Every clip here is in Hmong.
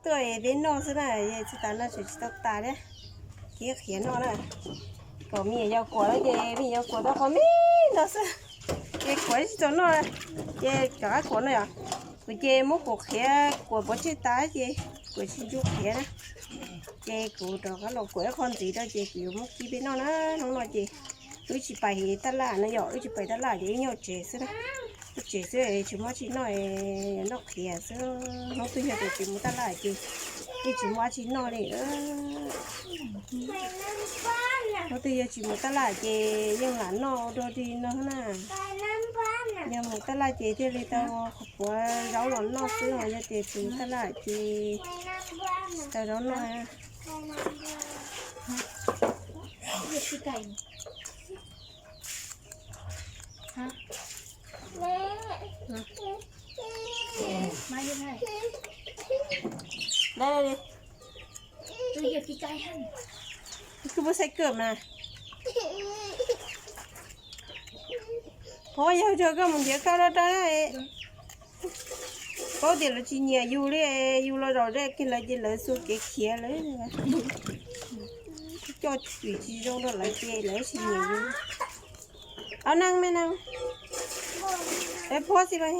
tuaj peb noj xwb na, tsis tas no tseem tsis tau tas thiab. Khiav khiav noj na. Kom me nyuam yaus kuam no ces me nyuam yaus kuam tau qhov me no xwb, ces kuam tsis tau noj, ces rov qab kuam no yom. Kuv ces muab kuam qhiav kuam pov tseg tas ces kuam tsis ntsu qhiav na. Ces kuv rov qab los kuam ib qho ntxiv rau ces kuv yuav muab kib peb noj na. Hnub no ces wb tsis pais taj laj no yom, wb tsis pais taj laj ces wb nyob tsev xwb na. Nyob tsev xwb tsis muaj dab tsi noj, noj qhiav xwb. Hnub twg yog tias tsis mus taj laj ces yeej tsis muaj dab tsi noj li. Hnub twg yog tsis mus taj laj ces yeej lam noj ua dog dig no na. Yog mus taj laj ces thiaj li tau qhov puav zaub los noj xwb, yog tias tsis mus taj laj ces tsis tau zaub noj. Kuv puas xav kawm mas. Qhov yog tso koj mus ntiav koj rau rau, paub tias lawv tsis nyiam yus li, yus los zaum zej kiag lawv ces lawv xuas kev khiav lawm. Coj vim tsis zoo rau lawv ces lawv tsis nyiam yus. Au neeg me neeg, es puab xi mas.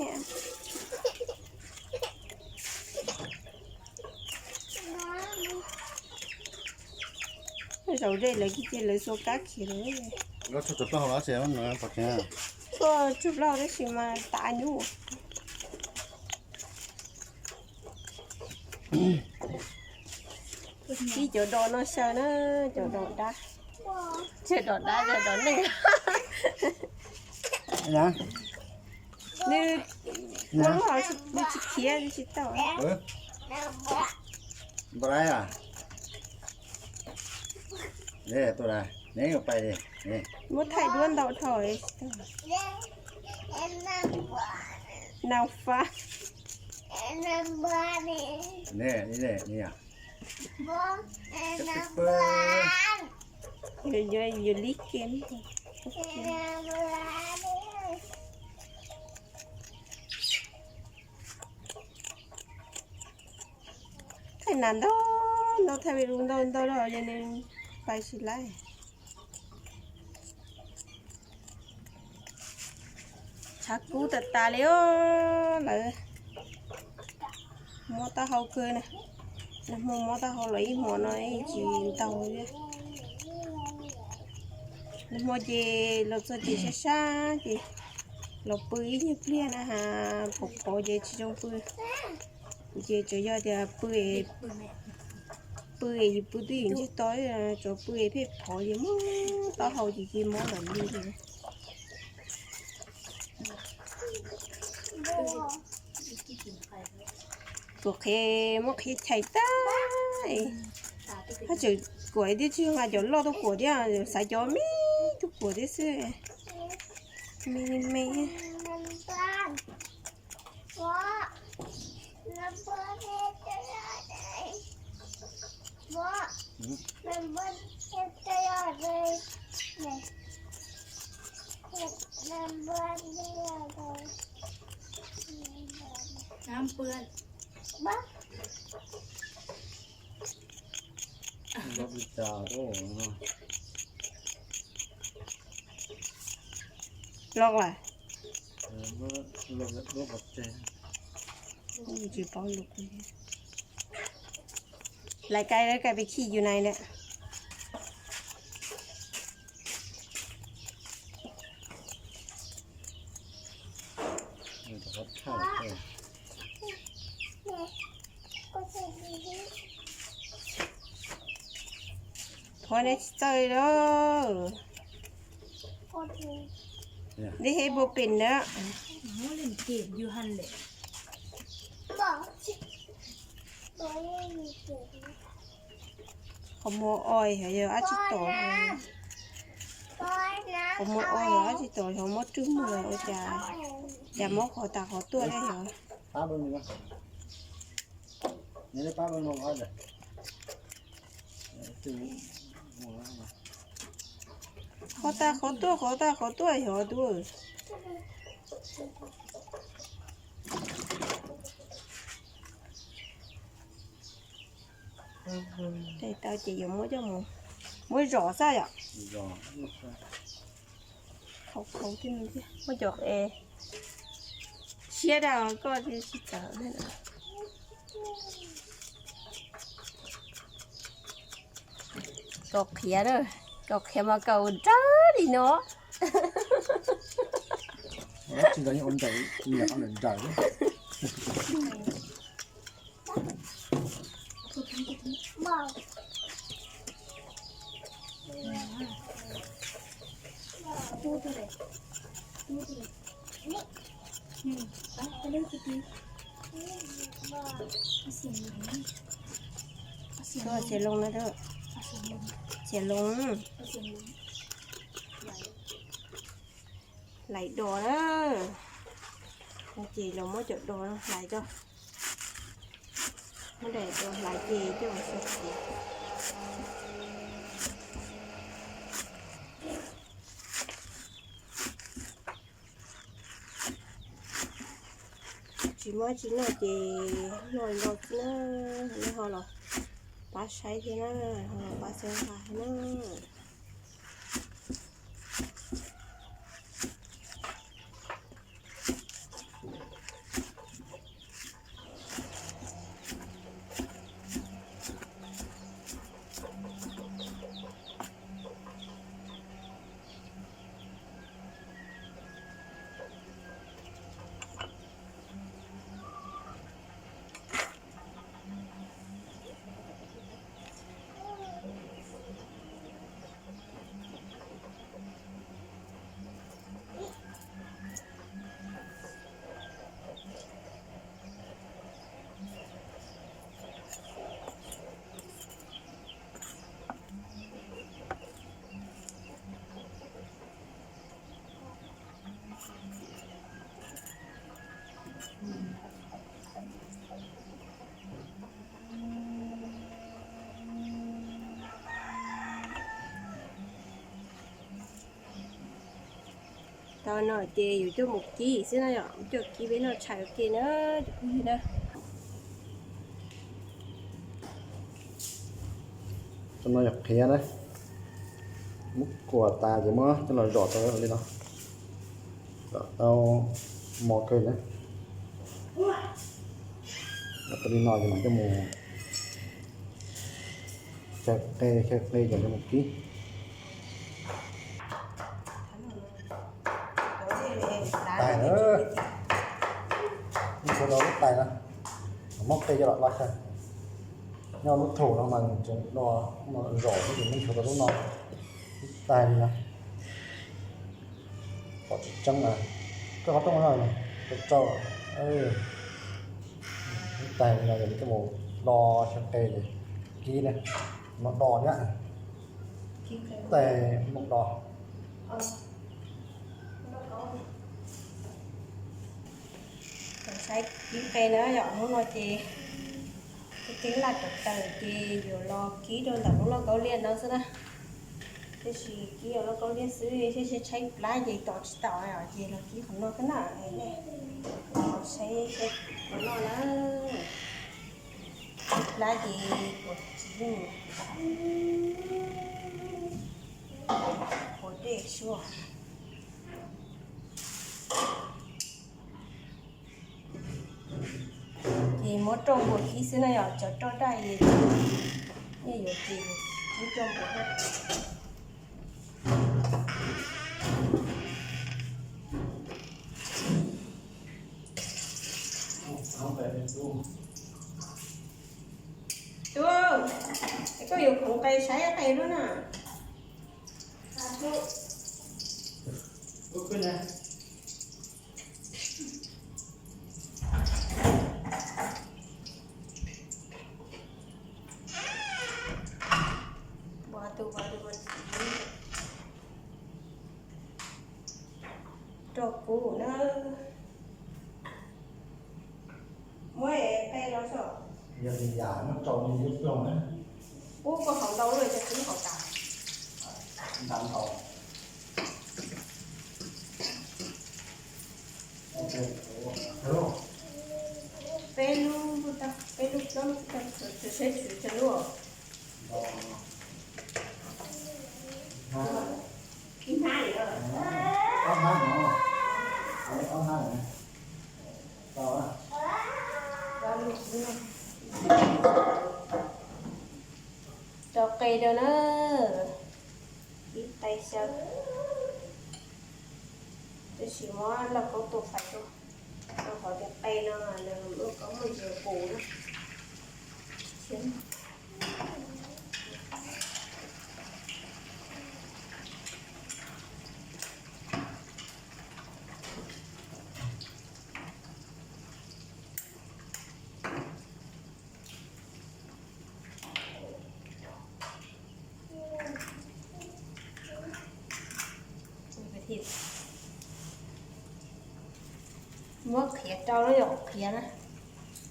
Zaum zej lawv ces lawv xuas kab khiav lawm. Tuaj tshuaj plaub tab sis mas tas nyuj. Ib cov dos no xyaw na, cov dos dab. Tsawg dos dab, tsawg dos neeg. Nws, nws tsis khiav, nws tsis tau. Muab thaij duab ntau dhau. Nau fab. Yus li ke. Thaij nas ntau ntau, thaij video ntau ntau los yog nws pais tsis laib. Tshav kub tas tas li os lawm. Mob taub hau kawg na. Nag hmo mob taub hau los ib hmo no tsis ntaus li. Nag hmo ces los txog ces sab sab ces los pw ib nyuag pliag na has, pom pom ces tsis zoo pw. Ces tsuas yog tias pw, pw es yus pw twb yus ntsiag to, tsuas pw es pheej phov ces mob taub hau ces cia mob lawm li. Kuv qhia, muab qhia chais tag. Haj tseem kuam thiab tsis nqa cov loj tuaj kuam thiab, xav cov me tub kuam thiab xwb. Me me. Loj lawm. Tsis paub lus. Lais kais lawv kais pes khij yus nais lawm. Qhov no tsis txawj li lauj. Dej heb puas pem ntawd. Qhov muag o yog dab tsi tom, qhov muag o yog dab tsi tom, qhov muab rwg muag ua cas, cas muab qhov tas qhov tuaj li yog. Qhov tas qhov tuaj, qhov tas qhov tuaj yog tus. Daim tau ces yuav muab coj mus, muab zom xwb yom. Zom. Khau khau thiab no thiab, muab cov qe siab rau koj thiaj tsis txawv. Kaus qhiav, kaus qhiav mas kaus nrawm li no. Tsis tau ua nrawm, nrawm nrawm. Xiav loo na, xiav loo. Hlais dos na. Ces los muab cov dos no hlais rau. Muab daim dos hlais ces coj mus xaws xiav. Tsis muaj tsis noj ces noj ntau xwb na. Nej ho los pab saib thiab na, ho los pab xeeb nqa thiab na. Tau no ces yuav coj mus kib xwb na yom, yuav coj kib peb noj tshais ua ke na cov phooj ywg na. Cov no yog qhiav na, muab kuam tas ces muab coj los zom tau li no, zom tau mos kawg na. Zom tau li no ces mam coj mus chaw qe, chaw qe ces coj mus kib. Tais na, ntxhua rau lub tais na, muab qe coj los lo xyaw. Nyob lub thaum no mas tseem do zom xwb ces muab ntxhua rau lub no, lub tais li no. Pom tsis tseeb na, koj qhov rooj no rau rau, lub tais li no yog li coj mus do chaw qe ces kib na, no do thiab, tais no do. Saib kib qe na yom, hnub no ces kuv ceeb laj rau taws ces yuav los kib rau ntawm lub lauj kaub liaj no xwb na. Tiam sis kib lauj kaub liaj xwb, saib saib tshaib plab ces tos tsis tau os, ces los kib qhov no xwb na. Saib saib qhov no na, tshaib plab ces kuv tsis, kuv dej xwb. Ces muab roj npua kib xwb na yom, cov roj daj es nej yuav ces kib roj npua na. Tub, es koj yuav khoov qe saib qe lub na. Rau kuv na. Muab qe los so. Yog li yam muab rau li ib pliag na. Ub, koj haus ntau lawm, cov kib haus tas. Ntau ntau. Peb lub, peb Lub plaub, seb tswv cov lub. Ib hnab, ob hnab no, ob hnab no. Rau qe rau na, ib qe xyaw. Tab sis muab lauj kaub tua fais rau, rau qhov tias qe no nws lub kaub muaj ntsis qus na. Muab qhiav rau no, yog qhiav na,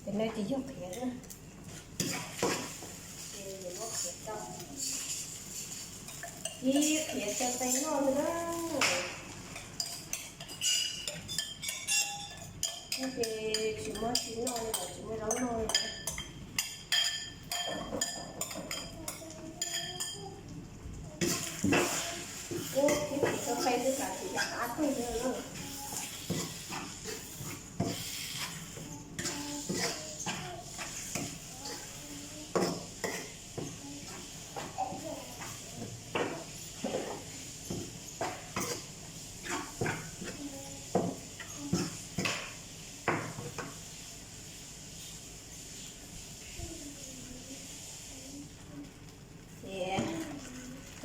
ces no ces yog qhiav na. Ces muab qhiav rau, ib qhiav xyaw qe noj xwb na. Ces tsis muaj tsis noj li, tsis muaj zaub noj li. Ub, ib qhiav xyaw qe twb kav tsis kav qab tag li na.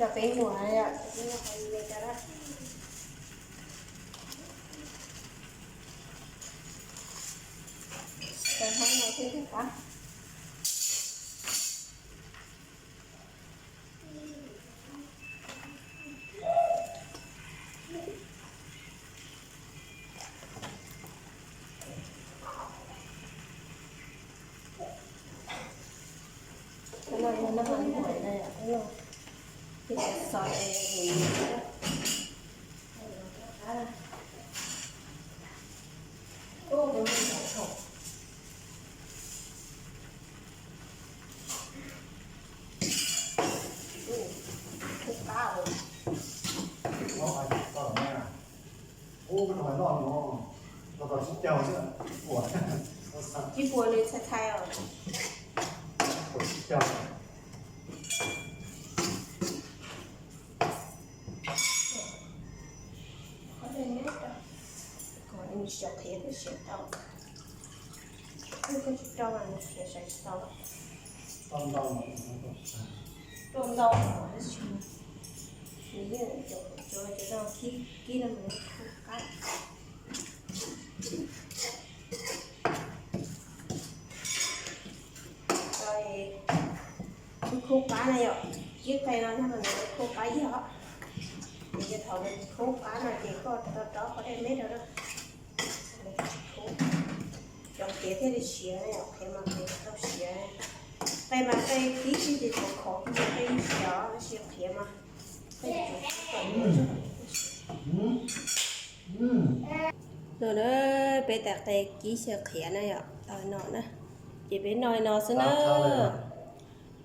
Ces cov peb muag, cov peb muag qhov li cas lawm. Cov hmab no thiab thiab qab. Ub, no tau tsib caug xwb, ib puas, ib puas nws txhais txhais os. Ib puas tsib caug. Kom nws siav qhiav thiab siav tau. Koj tsis rau mas nws qhiav sai tsis tau. Rau ntau, rau ntau tab sis nws yeej cov, cov, cov no kib, kib no nws qab. Khub khub qab na yom, kib qe no nag mas nws khub qab yog. Ces yog thaum nws khub qab no ces koj rau rau qhov dej meb rau na. Cov qhiav thiaj li siav na yom, qhiav mas qhiav tau siav. Qe mas qe tib si ces khov khov kuj yog qe yeej siav tab sis qhiav mas qe tsuas siav kom no na. Peb tais qe kib xyaw qhiav na yom, tau no na. Ces peb noj li no xwb na.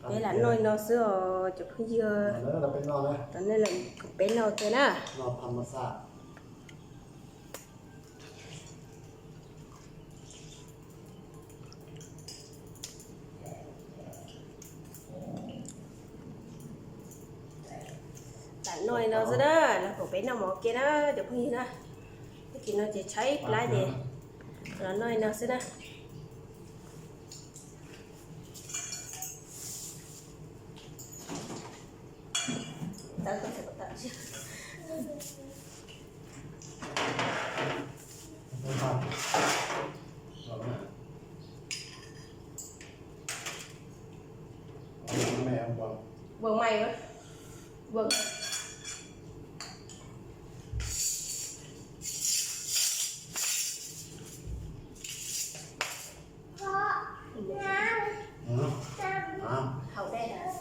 Peb lam noj li no xwb os cov phooj ywg. Rau nej, peb noj kiag na. Lam noj li no xwb na, los kom peb noj mov kiag na cov phooj ywg na. Tag kis no ces tshaib plab ces los noj li no xwb na. Vần mày, vần. Hậu đây hả?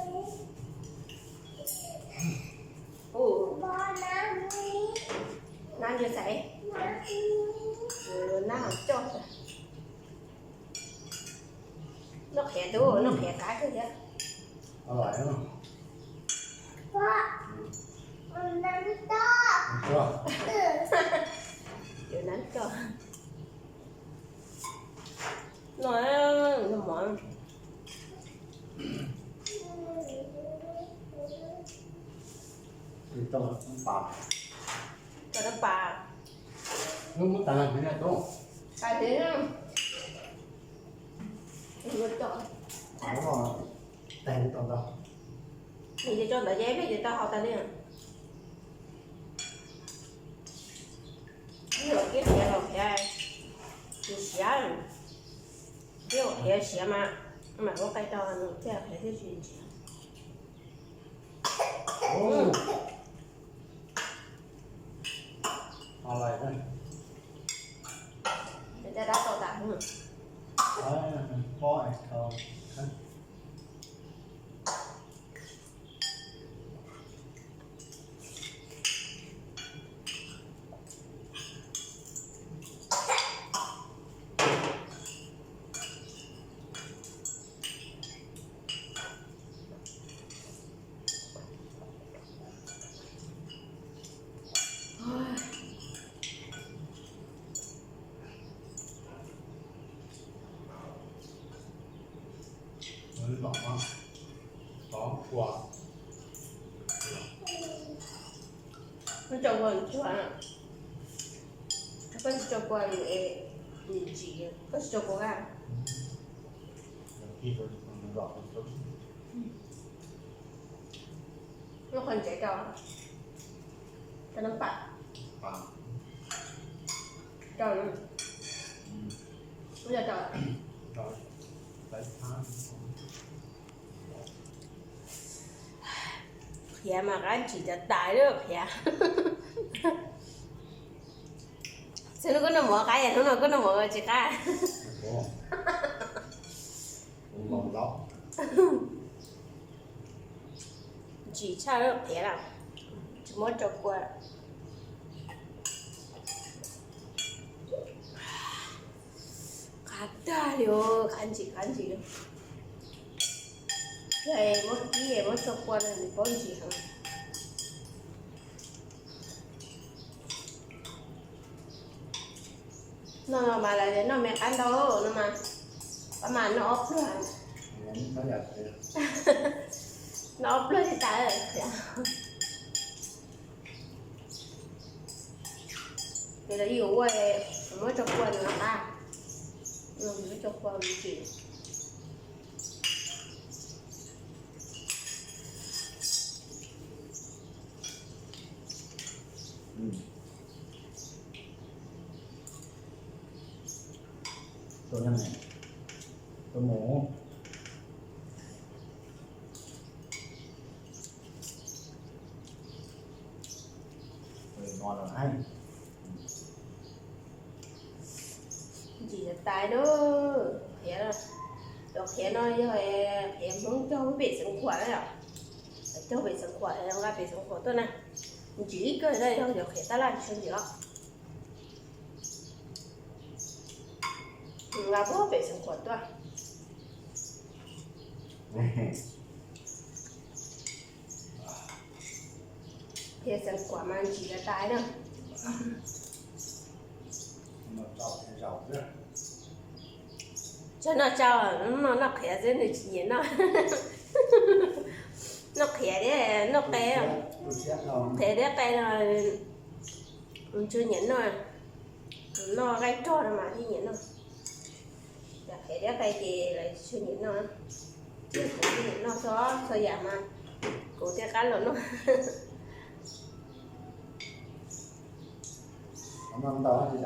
Ủa. Naan như thế. Ừ, naan hỏng chốt rồi. Nó Yuav nab tso. No, no mov. Tso rau pas. Pas thiab. Nws ces tso ntawd ces peb ces tau haus tas li. Ib los kib qhiav los qhiav, nws siav, kib qhiav siav mas, mam muab qe rau nws thiaj qhiav thiaj tsis ntsiav. Caj dab tau tas. Koj tso kua, koj tsis tso kua, nws ntsim, koj tsis tso kua. Lub qhov ntsev rau, rau nab pam, rau, rau. Qhiav mas qab ntsim tas tas lawm qhiav. Xwb hnub koj noj mov qab, hnub no koj noj mov tsis qab. Ntsim tshaj lawm qhiav lawm, tsis muab rau kua. Qab tag li, qab ntsim qab ntsim li. Yog muab kib muab tso kua no nws paub ntsim heev. Noj no mas lawv noj me qab ntau no mas, pab mas noj ob pluag, noj ob pluag li tas. Ces lawv yuav ua, muab tso kua no qab, muab tso kua ntsim. Ntsim tas tas lawm. Qhiav, cov qhiav no yog qhiav Hmoob cog pem Xeev Khuam na yom. Cog pem Xeev Khuam, nqa pem Xeev Khuam tuaj na. Ntsim ib kawg na, yog cov qhiav tab laj tsis ntsim os. Nqa puag pem Xeev Khuam tuaj. Qhiav Xeev Khuam mas ntsim tas tas na. Tsuas noj tsau, noj qhiav xwb nws tsis nyiam noj. Noj qhiav thiab noj qe, qhiav thiab qe no tsuas nyiam noj, noj nqaij rog no mas thiaj nyiam noj. Yog qhiav thiab qe ces lawv tsis nyiam noj. Kuv nyiam noj txhua txhua yam mas kuv thiaj qab los noj. Noj ntau ces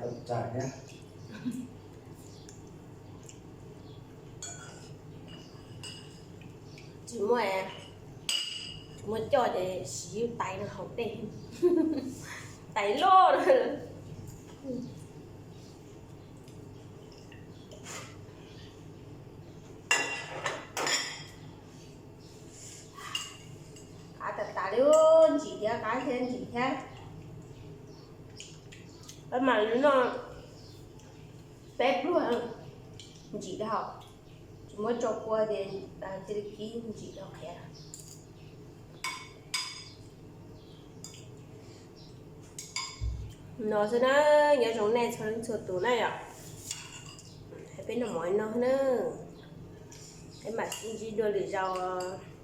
tau tsawg thiab. Tsis muaj, tsis muaj coj ces siv tais no haus dej, tais loj no. Qab tas tas li, ntsim thiab qab thiab ntsim thiab. Pab mam li noj peb pluag, ntsim dhau, tsis Muab tso kua ces cia li kib ntsim rau qhiav. No xwb na, nyob zoo nej txhua leej txhua tus na yom. Peb noj mov no na, peb mam sib ntsib dua lwm zaus.